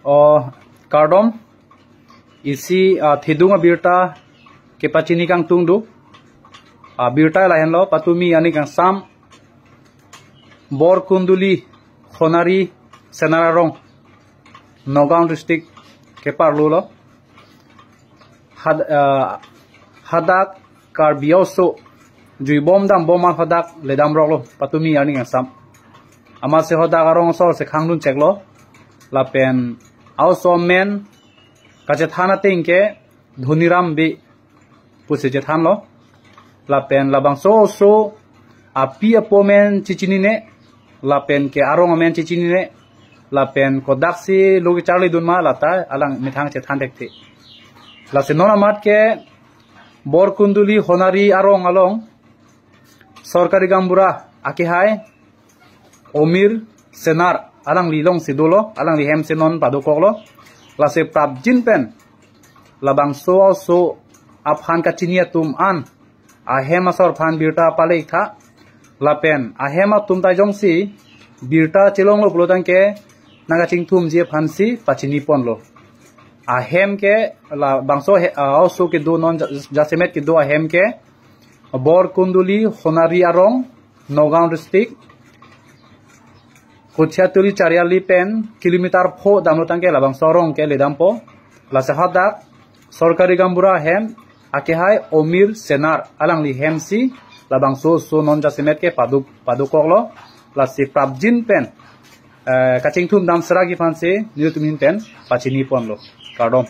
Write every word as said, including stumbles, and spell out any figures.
O, kardom, isi, ah, thedung abirta kepachini kangtung do. Ah, birta lahenlo, patumi arni kangsam, Borkunduli Honari Senar arong, Nagaon district keparlo lo. Had-, ah, hadak Karbi aoso juibom dambom ahadak ledamroklo, patumi arni kangsam. Amatsi hadak arong asor si khangdun cheklo. Lapen aoso amen kachethan ateng ke Dhoniram Bey pusi chethanlo. Lapen labangso aoso api apo amen chechinine, lapen ke arong amen chechinine, lapen kodaksi lo kecharlidun ma lata alang methang chethan thekthe. Lasi non amat ke Borkunduli Honari arong along sorkari gaonbura akehai Omir Senar alangli alongsi dolo, alangli hem si non padokoklo. Lasi prapjin pen labangso aoso aphan kachini atum an ahem asor aphan birta pale-iktha. Lapen ahem atum ta jongsi birta chelonglo pulo tangte nangkachingthumji aphansi pachiniponlo. Ahem ke labangso he, ah, aoso kedo non ja-, jasemet kedo ahem ke Borkunduli Honari arong, Nagaon district, Kothiatuli Chariali pen kilometer pho damlo tangte labangso arong ke ledampo. Lasi hadak sorkari gaonbura ahem akehai Omir Senar alangli hem si labangso aoso non jasemet ke padu, padokoklo. Lasi prapjin pen, eh, kachingthum dam sera aphansi nelitum ahin pen pachiniponlo. Kardom.